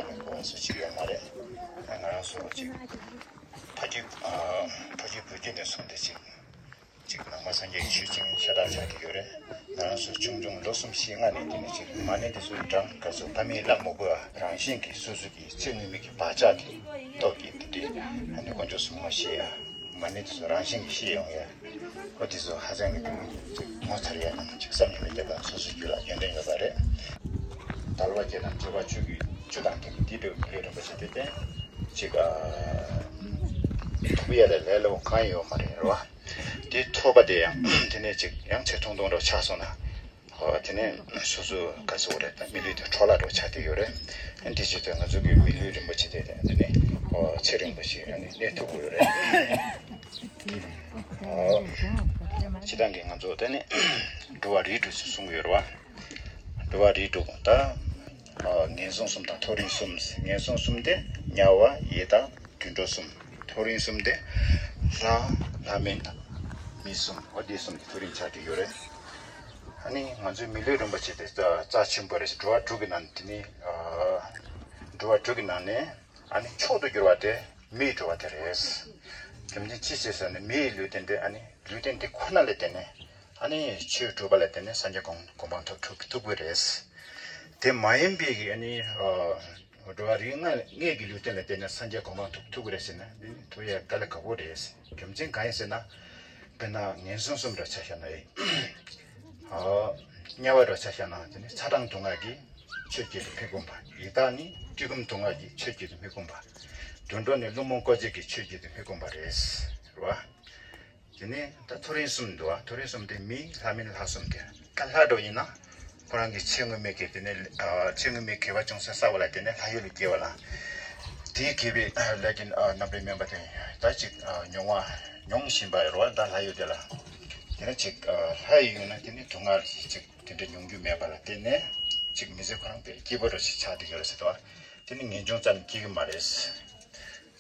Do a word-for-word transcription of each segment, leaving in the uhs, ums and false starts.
ལ་དགོས་སུ་ཅིག་ཡོད་མ་རེད། ང་རང་ཚོ་ཅིག་ཕ་རྒྱུད་ཕ་རྒྱུད་བུ་རྒྱུད་ནས་བཟུང་སྟེ་ཅིག་ཅིག་ནང་པ་སངས་རྒྱས་ཀྱི་ཆོས་ཅིག་ཤ་སྟག་ཆགས་ཀྱི་ཡོད་རེད། ང་རང་ཚོ་ཆུང་ཆུང་ལོ་གསུམ་བཞི་ལྔ་ནས་དེ་ནས་ཅིག་མ་ཎི་དེ་ཚོའི་གྲངས་ག་ཚོད་ཕ་མའི་བླ་མ་མོས་རང་བཞིན་གྱིས་སོ་སོ་གི་ཚེ་སྔོན་མའི་གི་བག་ཆགས་ཀྱི་སྟོབས་ཀྱིས་དེ་འདྲའི་ཨ་ནི་དཀོན་མཆོག་གསུམ་མ་ཤེས་ཡ། མ་ཎི་དེ་ཚོ་རང་བཞིན་གྱིས་ཤེས་ཡོང་ཡ། ཨོ་དེ་ཚོ་ཧ་ཅང་གི་དེ་ནི་ཅིག་ངོ་མཚར་ཡ་དང་ཅིག་བསམ་གྱིས་མི་ཁྱབ་པ་སོ་སོའི་རྒྱུད་ལ་ཡོན་ཏན་ཡོད་པ་རེད། དལ་བ་བརྒྱད་དང་བཅས་པ་ཆོས་ཀྱི་བཅུ་དང་ལྡན་པའི་འདི་འདྲ་བའི་ལས་རིན་པོ་ཆེ་དེ་བསྟེན་ཅིག་ཐོབ་ཡ་ལས་ལས་སླ་བོ་གང་ཡང་ཡོད་མ་རེད་རེད་བ། དེ་ཐོབ་པ་དེ་ཡང་དེ་ནས་ཅིག་ཡང་ཚེ་ཐུང་ཐུང་རུ་ཆགས་སོང་ན། ཨོ་དེ་ནས་སོ་སོ་ག་ཟེར་དགོས་རེད། ད་མི་ལུས་དེ་འཕྲོ་བརླག་འགྲོ་ཆགས་བསྡད་ཡོད་རེད། ཨ་འདི་བྱས་ཏེ་ང་ཚོ་གི་མི་ལུས་རིན་པོ་ཆེ་དེ་དེ་ནས་ཨོ་ཚེ་རིང་པོ་ཞིག་ཨ་ནི་གནས་ཐུབ་ཀྱི་ཡོད་རེད། ཨོ་སྤྱིར་བཏང་གི་ང་ཚོ་དེ་ནས་འགྲོ་བ་རིགས་དྲུག་ཅེས་གསུང་གི་ཡོད་རེད་བ། འགྲོ་བ་རིགས་དྲུག་ད་ཨོ་ངན་སོང་གསུམ་དང་མཐོ་རིམ་གསུམ། ངན་སོང་གསུམ་དེ་དམྱལ་བ་ཡི་དྭགས། དུད་འགྲོ་གསུམ། མཐོ་རིམ་གསུམ་དེ་ལྷ་ལྷ་མིན་མི་གསུམ། འོ་དེ་གསུམ་གྱི་མཐོ་རིམ་ཆགས་ཀྱི་ཡོད་རེད། ཨ་ནི་ང་ཚོའི་མི་ལུས་རིན་པོ་ཆེ་དེ་རྩ་རྩ་ཆེན་པོ་རེད། འགྲོ་བ་དྲུག་གི་ནང་དེ་ནི་ཨ་འགྲོ་བ་དྲུག་གི་ནང་ནས་ཨ་ནི་མཆོག་ཏུ་གྱུར་བ་དེ་མིའི་འགྲོ་བ་དེ་རེད། རྒྱུ་མཚན་ཅི་ཞིག་ཟེར་ན་མིའི་ལུས་རྟེན་དེ་ཨ་ནི་ལུས་རྟེན་དེ་ཁོ་ན་ལ་བརྟེན་ནས་ཨ་ནི་ཆོས་སྒྲུབ་པ་ལ་བརྟེན་ནས་སངས་རྒྱས་གོ་གོ་འཕང་ཐོབ་ཐུབ་ཐུབ་ཀྱི་རེད། དེ་མ་ཡིན་པའི་གི་ཨ་ནི་ཨ། འགྲོ་བ་རིགས་ལྔ་ལྔས་ཀྱི་ལུས་རྟེན་ལ་བརྟེན་ནས་སངས་རྒྱས་གོ་འཕང་ཐོབ་ཐུབ་ཀྱི་རེད་ཟེར་ན་འདི་ནི་ཐུབ་ཡ་དཀའ་ལས་ཁག་པོ་རེད། རྒྱུ་མཚན་གང་ཡིན་ཟེར་ན། དཔེར་ན་ངན་སོང་གསུམ་འདྲ་ཆ་བཞག་ན་ཡིན། དམྱལ་བ་འདྲ་ཆ་བཞག་ན་དེ་ནི་ཚ་གྲང་སྡུག་བསྔལ་གྱིས་ཆོས་བྱེད་དུ་མི་ཁོམ་པ། ཡི་དྭགས་ནི་བཀྲེས་སྐོམ་སྡུག་བསྔལ་གྱིས་ཆོས་བྱེད་དུ་མི་ཁོམ་པ། དུད་འགྲོ་ནི་བླུན་རྨོངས་བཀོལ་སྤྱོད་ཀྱིས་ཆོས་བྱེད་དུ་མི་ཁོམ་པ་རེད། རེད་བ། དེ་ནས་ད་མཐོ་རིམ་གསུམ་འདུག་བ། མཐོ་རིམ་གསུམ་དེ་མི་ལྷ་མིན་ལྷ་གསུམ་དེ། ད་ལྷ་འདྲ་ཡིན་ན་ཁོ་རང་གི་ཚེ་སྔོན་མའི་གི་དེ་ནས་ཨ་ཚེ་སྔོན་མའི་དགེ་བ་ཅུང་ཟད་བསགས་པ་ལ་དེ་ནས་ལྷ་ཡུལ་ལ་སྐྱེ་བ་ལ། དེའི་དགེ་བའི་ལས་ཀྱི་རྣམ་པའི་སྨན་པ་དེ་ད་ཅིག་མྱོང་བ་མྱོང་བཞིན་པ་རེད་བ། ད་ལྷ་ཡུལ་དེ་ལ། དེ་ནས་ཅིག་ལྷ་ཡི་ཡུལ་ན་དེ་ནས་སྡུག་བསྔལ་ཅིག་དེ་འདྲ་མྱོང་རྒྱུ་མེད་པ་ལ་བརྟེན་ནས་ཅིག་མི་ཚེ་ཁོ་རང་དཔེ་སྐྱིད་པོ་རུ་ཞིག་ཆགས་བསྡད་ཡོད་རེད་ཟེར་དོ། དེ་ནི་ངེས་འབྱུང་ཙམ་སྐྱེ་གི་མ་རེད།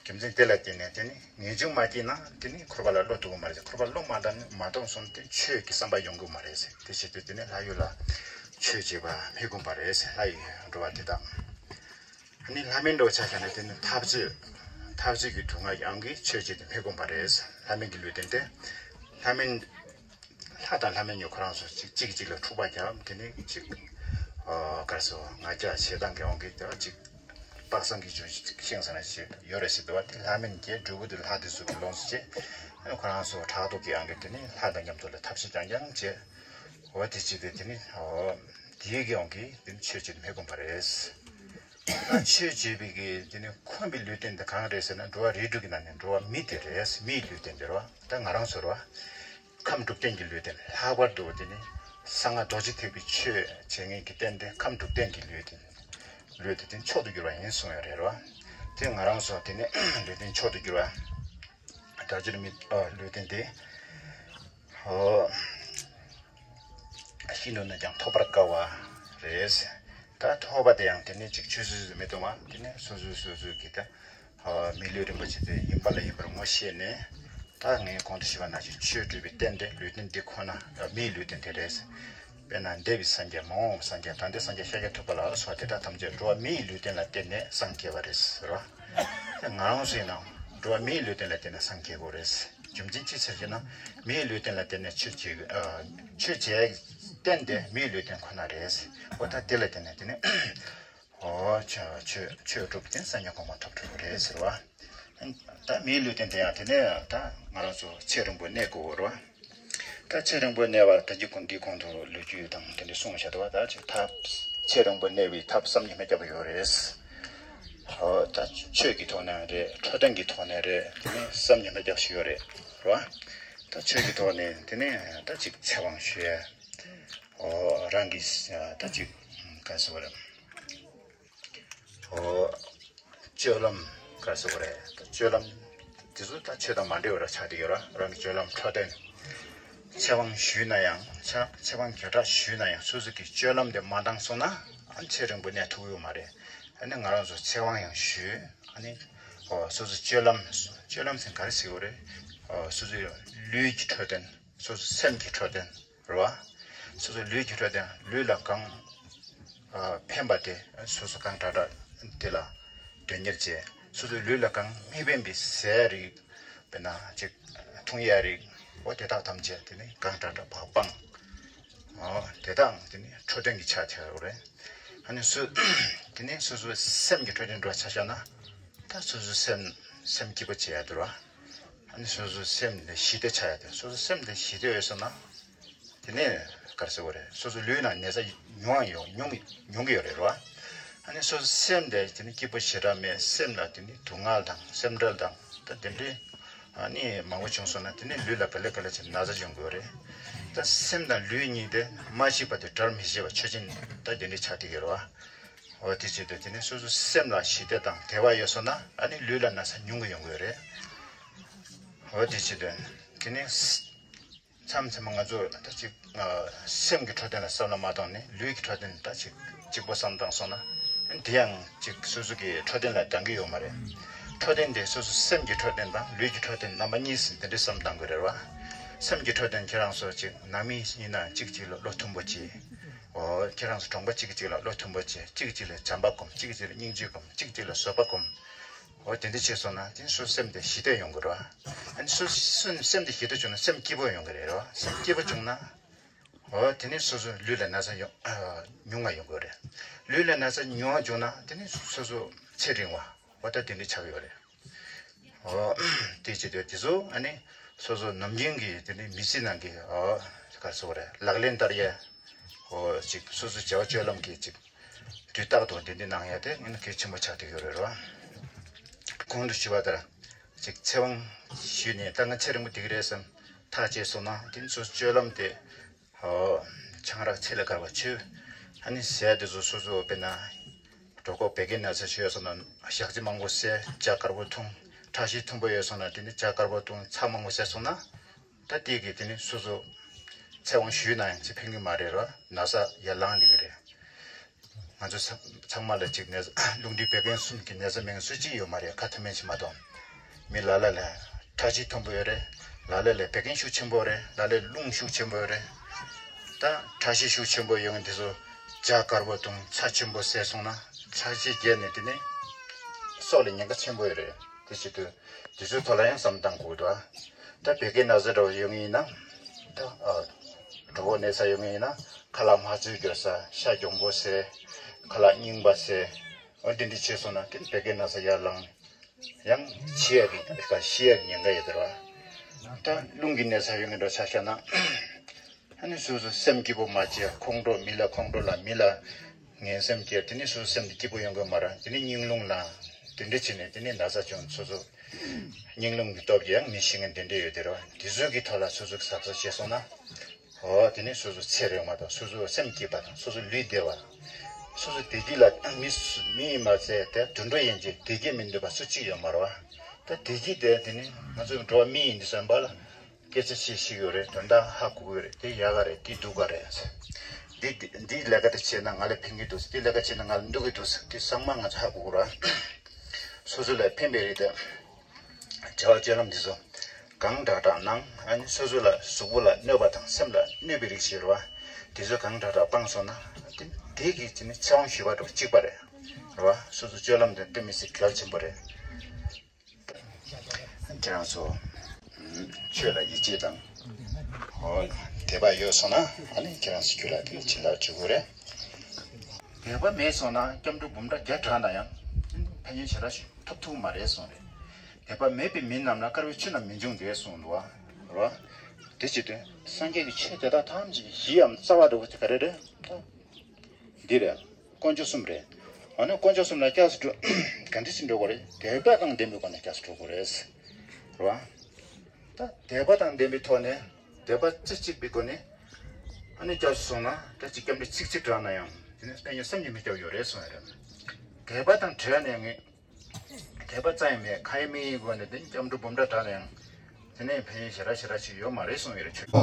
རྒྱུ་མཚན་དེ་ལ་བརྟེན་ནས་དེ་ནི་ངེས་འབྱུང་མ་སྐྱེས་ན་དེ་ནི་འཁོར་བ་ལ་བློ་གཏོང་གི་མ་རེད། འཁོར་བ་བློ་མ་བཏང་མ་གཏོང་སོང་སྟེ་ཆོས་ཀྱི་བསམ་པ་ཡོང་གི་མ་རེད། དེ་བྱེད་དུས་དེ་ནི་ལྷ་ཡུལ་ལ་ཆོས་བྱེད་པ་མི་ཁོམ་པ་རེད། ལྷ་ཡི་འགྲོ་བ་དེ་དག་ཨ་ནི་ལྷ་མིན་འགྲོ་ཆ་བཞག་ན་དེ་ནི་འཐབ་རྩོད་འཐབ་རྩོད་ཀྱི་སྡུག་བསྔལ་ཡང་གི་ཆོས་བྱེད་དུ་མི་ཁོམ་པ་རེད། ལྷ་མིན་གྱི་ལུས་རྟེན་དེ་ལྷ་མིན། ལྷ་དང་ལྷ་མིན་གཉིས་ཁོ་རང་ཚོ་གཅིག་གཅིག་གཅིག་ལ་འཁྲུག་པ་བརྒྱབ། དེ་ནས་གཅིག་ཨ་ག་རེ་ཟེར་ང་རྒྱལ་ཞེ་སྡང་གི་དབང་གིས་དེ་གཅིག་དཔག་བསམ་གྱི་འབྱུང་བཞི་ཤིང་ཟེར་ན་ཞིག་ཡོད་རེད་ཟེར་འདུག་བ། དེ་ལྷ་མིན་གྱི་འབྲས་བུ་དེ་ལྷ་དེ་ཚོ་གི་ལོངས་སུ་བྱས། ཨ་ནི་ཁོ་རང་ཚོ་ཕྲག་དོག་གི་དབང་གིས་དེ་ནས་ལྷ་དང་མཉམ་དུ་ལ་འཐབ་རྩོད་རྐྱང་རྐྱང་བྱས། འོ་དེ་བྱས་ཏེ་དེ་ནི་འོ་དེའི་གི་དབང་གིས་དེ་ནི་ཆོས་བྱེད་མི་ཁོམ་པ་རེད། ད་ཆོས་བྱེད་པའི་གི་དེ་ནི་ཁོམ་པའི་ལུས་རྟེན་དེ་གང་རེད་ཟེར་ན་འགྲོ་བ་རིགས་དྲུག་གི་ནང་ནས་འགྲོ་བ་མི་དེ་རེད། མིའི་ལུས་རྟེན་དེ་རེད་བ། ད་ང་རང་ཚོ་རེད་བ། ཁམས་དྲུག་ལྡན་གྱི་ལུས་རྟེན། ལྷག་པར་དུ་དེ་ནི་གསང་སྔགས་རྡོ་རྗེ་ཐེག་པའི་ཆོས་བྱེད་མཁན་གྱི་རྟེན་དེ་ཁམས་དྲུག་ལྡན་གྱི་ལུས་རྟེན། ལུས་དེ་དེ་མཆོག་ཏུ་གྱུར་པ་ཡིན་གསུངས་ཡོད་རེད་རོ། དེ་ང་རང་ཚོ་དེ་ནི་ལུས་རྟེན་མཆོག་ཏུ་གྱུར་པ་དགྲ་བཅོམ་མི་ཨ་ལུས་རྟེན་དེ་ཨོ་ཤིན་ཏུ་ནས་ཀྱང་ཐོབ་པར་དཀའ་བ་རེད། ད་ཐོབ་པ་དེ་ཡང་དེ་ནི་ཅིག་ཆུད་ཟོས་སུ་མི་གཏོང་བ། དེ་ནི་སོ་སོས་སོ་སོའི་གི་ད། མི་ལུས་རིན་པོ་ཆེ་དེ་ཡིན་པ་ལ་ཡིན་པར་ངོ་ཤེས་ནས། ད་ངས་གོང་དུ་ཞུས་པ་ནང་བཞིན་ཆོས་སྒྲུབ་པའི་རྟེན་དེ་ལུས་རྟེན་འདི་ཁོ་ན་མིའི་ལུས་རྟེན་དེ་རེད། དཔེར་ན་འདས་པའི་སངས་རྒྱས་མ་འོངས་པའི་སངས་རྒྱས་ད་ལྟའི་སངས་རྒྱས་ཤཱཀྱ་ཐུབ་པ་ལ་སོགས་དེ་དག་ཐམས་ཅད་འགྲོ་བ་མིའི་ལུས་རྟེན་ལ་བརྟེན་ནས་སངས་རྒྱས་པ་རེད་ཟེར་བ། ང་རང་ཚོ་ཡིན་ནའང་འགྲོ་བ་མིའི་ལུས་རྟེན་ལ་བརྟེན་ནས་སངས་རྒྱས་དགོས་རེད། རྒྱུ་མཚན་ཅི་ཟེར་ཞེ་ན། མིའི་ལུས་རྟེན་ལ་བརྟེན་ནས་ཆོས་བྱེད་ཆོས་བྱེད་རྟེན་དེ་མིའི་ལུས་རྟེན་ཁོ་ན་རེད། འོ་ད་དེ་ལ་བརྟེན་ནས་དེ་ནི། ཨོ་ཆོས་ཆོས་ཆོས་སྒྲུབ་དེ་སངས་རྒྱས་གོ་འཕང་ཐོབ་ཐུབ་ཀྱི་རེད་ཟེར་བ། ད་མིའི་ལུས་རྟེན་དེ་ཡང་དེ་ནས་ད་ང་རང་ཚོ་ཚེ་རིང་པོ་གནས་དགོས་རེད་བ། ད་ཚེ་རིང་པོ་གནས་པ་ད་འདི་གོང་འདི་གོང་དུ་ལོ་རྒྱུས་དང་དེ་འདྲ་གསུངས་བཞག་འདུག་བ། ད་ཅིག་ཐབས་ཚེ་རིང་པོ་གནས་པའི་ཐབས་བསམ་གྱིས་མི་ཁྱབ་པ་ཡོད་རེད། ཨོ་ད་ཆོས་ཀྱི་ཐོག་ནས་རེད། འཕྲོད་བསྟེན་གྱི་ཐོག་ནས་རེད། དེ་ནས་བསམ་གྱིས་མི་ཁྱབ་ཞིག་ཡོད་རེད་རེད་བ། ད་ཆོས་ཀྱི་ཐོག་ནས་དེ་ནས་ད་ཅིག་ཚེ་དབང་ཞུ་ཡ། ཨོ་རང་གི་ད་ཅིག་ག་ཟེར་བ་རེད། ཨོ། སྤྱོད་ལམ་ག་རེ་ཟེར་དགོས་རེད། སྤྱོད་ལམ་དེ་ཚོ་ད་ཆོས་དང་མ་འབྲེལ་བ་ར་ཆགས་བསྡད་ཡོད་ར། རང་གི་སྤྱོད་ལམ་འཕྲོད་བསྟེན། ཚེ་དབང་ཞུས་ན་ཡང་ཚེ་ཚེ་དབང་བརྒྱ་ཕྲག་ཞུས་ན་ཡང་སོ་སོ་གི་སྤྱོད་ལམ་དེ་མ་འདང་སོང་ན་ཨ་ནི་ཚེ་རིང་པོ་གནས་ཐུབ་ཡོད་མ་རེད། ཨ་ནི་ང་རང་ཚོ་ཚེ་དབང་ཡང་ཞུས། ཨ་ནི་ཨོ་སོ་སོ་སྤྱོད་ལམ་སྤྱོད་ལམ་ཟེར་ག་རེ་ཟེར་དགོས་རེད། ཨོ་སོ་སོའི་ལུས་ཀྱི་འཕྲོད་བསྟེན། སོ་སོ་སེམས་ཀྱི་འཕྲོད་བསྟེན་རེད་བ། སོ་སོ་ལུས་ཀྱི་འཕྲོད་བསྟེན། ལུས་ལ་གང་ཨ་ཕན་པ་དེ་སོ་སོ་གང་དྲག་དྲག་ དེ་ལ་དོན་གཉེར་བྱས། སོ་སོའི་ལུས་ལ་གང་མི་ཕན་པའི་ཟས་རིགས། དཔེར་ན་ཅིག་འཐུང་ཡ་རིགས། འོ་དེ་དག་ཐམས་ཅད་དེ་ནི་གང་དྲག་དྲག་པ་སྤང་། འོ་དེ་དག་དེ་ནི་འཕྲོད་བསྟེན་གྱི་ཆ་ཆ་རེད། ཨ་ནི་སུ་དེ་ནི་སོ་སོའི་སེམས་ཀྱི་འཕྲོད་བསྟེན་འགྲོ་ཆ་བཞག་ན། ད་སོ་སོའི་སེམས་སེམས་སྐྱིད་པོ་བྱེད་ཡ་འདུག་ར། ཨ་ནི་སོ་སོའི་སེམས་དེ་ཞི་བདེ་ཆགས་ཡ་དེ། སོ་སོའི་སེམས་དེ་ཞི་བདེ་ཡོད་སོང་ན། དེ་ནས་ག་རེ་ཟེར་དགོས་རེད། སོ་སོའི་ལུས་ནང་ན་ཚ་ཉུང་བ་ཡོང་ཉུང་ཉུང་གི་ཡོད་རེད་རོ། ཨ་ནི་སོ་སོའི་སེམས་དེ་དེ་ནི་སྐྱིད་པོ་ཞེ་དྲག་མེད། སེམས་ལ་དེ་ནི་སྡུག་བསྔལ་དང་སེམས་ཁྲལ་དང་ད་དེ་འདྲའི་ཨ་ནི་མང་པོ་བྱུང་སོང་ན། དེ་ནི་ལུས་ལ་ག་ལེ་ག་ལེ་བྱས་ན་ཚ་ཡོང་གི་ཡོད་རེད། ད་སེམས་དང་ལུས་གཉིས་དེ་མ་ཞི་བ་དེ་བྲལ་མི་ཤེས་པ་ཆོས་ཅན། ད་དེ་འདྲའི་ཆ་དེ་གི་རོ། འོ་དེ་བྱེད་དུས་དེ་ནི་སོ་སོའི་སེམས་ལ་ཞི་བདེ་དང་བདེ་བ་ཡོད་སོང་ན། ཨ་ནི་ལུས་ལ་ན་ཚ་ཉུང་གི་ཡོང་གི་ཡོད་རེད། འོ་དེ་བྱེད་དུས་དེ་ནི། མཚམས་མཚམས་ང་ཚོ་ད་ཅིག་སེམས་ཀྱི་འཕྲོད་བསྟེན་ལ་བསམ་བློ་མ་བཏང་ནས་ལུས་ཀྱི་འཕྲོད་བསྟེན་ད་ཅིག་གཅིག་པོ་བསམ་བཏང་སོང་ན། དེ་ཡང་ཅིག་སོ་སོ་གི་འཕྲོད་བསྟེན་ལ་འགྲང་གི་ཡོད་མ་རེད། འཕྲོད་བསྟེན་དེ་སོ་སོ་སེམས་ཀྱི་འཕྲོད་བསྟེན་དང་ལུས་ཀྱི་འཕྲོད་བསྟེན་རྣམ་པ་གཉིས་ཟིན་དེ་འདྲ་བསམ་བཏང་དགོས་རེད་བ། སེམས་ཀྱི་འཕྲོད་བསྟེན་ཁྱེད་རང་ཚོ་ཅིག་ནང་མི་ཡིན་ན་གཅིག་གཅིག་ལ་བློ་མཐུན་པོ་བྱེད། འོ་ཁྱེད་རང་ཚོ་གྲོང་པ་གཅིག་གཅིག་ལ་བློ་མཐུན་པོ་བྱེད། གཅིག་གཅིག་ལ་བྱམས་པ་སྒོམ། གཅིག་གཅིག་ལ་སྙིང་རྗེ་སྒོམ། གཅིག་གཅིག་ལ་བཟོད་པ་སྒོམ། འོ་དེ་འདྲ་བྱས་སོང་ན་དེ་སོ་སེམས་དེ་ཞི་བདེ་ཡོང་གི་རེད་བ། ཨ་ནི་སོ་སོ་སེམས་དེ་ཞི་བདེ་བྱུང་ན་སེམས་སྐྱིད་པོ་ཡོང་གི་རེད་རོ། སེམས་སྐྱིད་པོ་བྱུང་ན། འོ་དེ་ནི་སོ་སོ་ལུས་ལ་ན་ཚ་ཡོང་ཨ་ཉུང་བ་ཡོང་གི་རེད། ལུས་ལ་ན་ཚ་ཉུང་བ་བྱུང་ན་དེ་ནི་སོ་སོ་ཚེ་རིང་བ། འོ་ད་དེ་འདྲ་ཆགས་ཡོད་རེད། འོ་དེ་བྱེད་དུས་དེ་ཚོ་ཨ་ནི་སོ་སོ་ནམ་རྒྱུན་གྱི་དེ་ནི་མི་ཚེ་ནང་གི་འོ་ག་རེ་ཟེར་དགོས་རེད། ལག་ལེན་བསྟར་ཡས། འོ་ཅིག་སོ་སོ་བྱ་བ་སྤྱོད་ལམ་གྱི་ཅིག་དུས་རྟག་ཏུ་དེ་འདྲ་གནང་ཡ་དེ་ངས་གལ་ཆེན་པོ་ཆགས་བསྡད་ཡོད་རེད་རོ། གོང་དུ་ཞུས་པ་ལྟར་ཅིག་ཚེ་དབང་ཞུས་ནས་ད་ང་ཚེ་རིང་པོ་བསྡད་ཀྱི་རེད་བསམ་ཐག་བཅད་སོང་ན། དེ་ཚོ་སྤྱོད་ལམ་དེ་འོ་ཆང་རག་ཚད་ལས་བརྒལ་བ་ཆོས། ཨ་ནི་ཟས་དེ་ཚོ་སོ་སོ་དཔེར་ན་གྲོད་ཁོག་བད་ཀན་ན་ཚ་ཤོས་ཡོད་སོང་ན་ཞག་ཚི་མང་པོ་བཟས། ཇ་དཀར་པོ་འཐུང་། ཁྲག་ཤེད་མཐོན་པོ་ཡོད་སོང་ན་དེ་ནི་ཇ་དཀར་པོ་འཐུང་། ཚྭ་མང་པོ་བཟས་སོང་ན། ད་དེ་གི་དེ་ནི་སོ་སོ་ཚེ་དབང་ཞུས་ན་ཡང་ཚེ་ཕན་གྱི་མ་རེད་རོ། ན་ཚ་ཡར་ལངས་ནི་གི་རེད། ང་ཚོ་ཚང་ཚང་མ་ལ་ཅིག་ནད་རླུང་མཁྲིས་བད་ཀན་གསུམ་གྱི་ནད་རྩ་མེད་མཁན་སུ་གཅིག་ཡོད་མ་རེད། ཁ་མཐུན་མིན་ཞིག་མ་གཏོགས། མི་ལ་ལ་ལ་ཁྲག་ཤེད་མཐོན་པོ་ཡོད་རེད། ལ་ལ་ལ་བད་ཀན་ཤུགས་ཆེན་པོ་རེད། ལ་ལ་རླུང་ཤུགས་ཆེན་པོ་ཡོད་རེད། ད་ཁྲག་ཤེད་ཤུགས་ཆེན་པོ་ཡོད་མཁན་དེ་ཚོ་ཇ་དཀར་པོ་འཐུང་། ཚྭ་ཆེན་པོ་བཟས་སོང་ན་ཚྭ་ཤེད་རྒྱས་ནས་དེ་ནི་སྲོག་ལ་ཉེན་ཁ་ཆེན་པོ་ཡོད་རེད། དེ་བྱེད་དུས་དེ་ཚོའི་ཐོག་ལ་ཡང་བསམ་བཏང་དགོས་འདུག་ཨ། ད་བད་ཀན་ན་ཚ་འདྲ་བོ་ཡོད་མཁན་ཡིན་ན། ད་ཨ་གྲོད་ཁོག་ན་ཚ་ཡོད་མཁན་ཡིན་ན་ཁ་ལག་མ་བཙོས་རྒྱུ་ཟ། ཤ་གྱོང་པོ་བཟས། ཁ་ལག་རྙིང་པ་བཟས། འོ་འདི་འདྲ་བྱས་སོང་ན་དེ་བད་ཀན་ན་ཚ་ཡར་ལངས། ཡང་ཤི་ཡག་གི་ཤི་ཡག་གི་ཉེན་ཁ་ཡོད་རེད་བ། ད་རླུང་གི་ན་ཚ་ཡོད་མཁན་འདྲ་ཆ་བཞག་ན། ཨ་ནི་སོ་སོ་སེམས་སྐྱིད་པོ་མ་བྱས། ཁོང་ཁྲོ། མི་ལ་ཁོང་ཁྲོ་ལ་མི་ལ་ངན་སེམས་སྐྱེས། དེ་ནི་སོ་སོ་སེམས་དེ་སྐྱིད་པོ་ཡོང་གི་མ་རེད། དེ་ནི་སྙིང་རླུང་ལ་དེ་འདྲ་བྱས་ནས་དེ་ནི་ན་ཚ་བྱུང་། སོ་སོ་སྙིང་རླུང་གི་སྟོབས་ཀྱིས་ཡང་མི་ཤི་མཁན་དེ་འདྲ་ཡོད་དེ་རེད་བ། དེ་ཚོ་གི་ཐོག་ལ་སོ་སོ་གཟབ་གཟབ་བྱས་སོང་ན། འོ་དེ་ནི་སོ་སོ་ཚེ་རིང་བ་དང་། སོ་སོ་སེམས་སྐྱིད་པ་དང་། སོ་སོ་ལུས་བདེ་བ། སོ་སོ་བདེ་སྐྱིད་ལ་མི་སུ་མི་ཡིན་མ་ཚད་དེ་དུད་འགྲོ་ཡིན་གྱི་བདེ་སྐྱིད་མི་འདོད་པ་སུ་གཅིག་ཡོད་མ་རེད་བ། ད་བདེ་སྐྱིད་དེ་དེ་ནི་ང་ཚོ་འགྲོ་བ་མི་ཡིན་དུས་ཙམ་པ་ལ་སྐད་ཆ་བཤད་ཤེས་ཡོད་རེད། དོན་དག་ཧ་གོ་གི་ཡོད་རེད། དེ་ཡག་ག་རེད། དེ་སྡུག་ག་རེད། འདི་འདི་ལས་ཀ་དེ་བྱས་ན་ང་ལ་ཕན་གྱི་འདུག་འདི་ལས་ཀ་བྱས་ན་ང་ལ་སྡུག་གི་འདུག་དེ་ཚང་མ་ང་ཚོ་ཧ་གོ་གི་རེད། སོ་སོ་ལ་ཕན་པའི་རིགས་དེ། བྱ་བ་སྤྱོད་ལམ་འདི་ཚོ་གང་དྲག་དྲག་གནང་། ཨ་ནི་སོ་སོ་ལ་གཟུགས་པོ་ལ་གནོད་པ་དང་སེམས་ལ་གནོད་པའི་རིགས་ཤིག་རེད་བ། དེ་ཚོ་གང་དྲག་དྲག་སྤངས་སོང་ན་དེ་དེ་གི་ཚེ་ནི་ཚེ་དབང་ཞུས་པ་དང་གཅིག་པ་རེད། རེད་བ། སོ་སོ་སྤྱོད་ལམ་དེ་དཔེ་མི་སྲིད་གལ་ཆེན་པོ་རེད། ཁྱེད་རང་ཚོ་ཆོས་ལ་ཡིད་ཆེས་དང་འོ་དད་པ་ཡོད་སོང་ན། ཨ་ནི་ཁྱེད་རང་ཚོ་རྒྱུད་ལ་དེ་བྱིན་རླབས་བྱེད་དགོས་རེད། དད་པ་མེད་སོང་ན་སྐྱབས་འགྲོ་འབུམ་ཕྲག་བརྒྱ་བགྲངས་ན་ཡང་ཕན་ཡོན་ཞེ་དྲག་ཞིག་ཐོབ་ཐུབ་མ་རེད་གསུངས་རེད། དད་པ་མེད་པའི་མི་རྣམས་ལ་དཀར་པོའི་ཆུ་རྣམས་མི་འབྱུང་སྟེ་གསུངས་འདུག་བ། རེད་བ། དེ་བྱེད་དུས་སངས་རྒྱས་ཀྱི་ཆོས་དེ་དག་ཐམས་ཅད་ཀྱི་གཞིའམ་རྩ་བ་འདྲ་བོ་དེ་ག་རེ་རེད། འདི་རེད། དཀོན་མཆོག་གསུམ་རེད། འོ་ན་དཀོན་མཆོག་གསུམ་ལ་སྐྱབས་སུ་འགྲོ། ག་འདྲ་ཞིག་འགྲོ་དགོས་རེད། དད་པ་དང་ལྡན་པའི་སྒོ་ནས་སྐྱབས་སུ་འགྲོ་དགོས་རེད། རེད་བ། ད་དད་པ་དང་ལྡན་པའི་ཐོག་ནས་དད་པ་རྩེ་གཅིག་པའི་སྒོ་ནས་ཨ་ནི་སྐྱབས་སུ་སོང་ན། ད་ཅིག་སྐྱབས་འགྲོ་ཚིག་གཅིག་བགྲངས་ན་ཡང་དེ་ནི་སྤྱན་ཡོད་བསམ་གྱིས་མི་ཁྱབ་ཡོད་རེད་གསུངས་ཡོད་རེད། དད་པ་དང་བྲལ་ནས་ངས་དད་པ་རྩ་ཡང་མེད། ཁ་ཡང་མིག་ཡང་སྒོ་ནས་དེ་སྐྱབས་འགྲོ་འབུམ་ཕྲག་བགྲངས་ན་ཡང་དེ་ནས་ཕན་ཡོན་ཞེ་དྲག་ཞེ་དྲག་ཅིག་ཡོད་མ་རེད་གསུངས་ཡོད་རེད། ཆོས།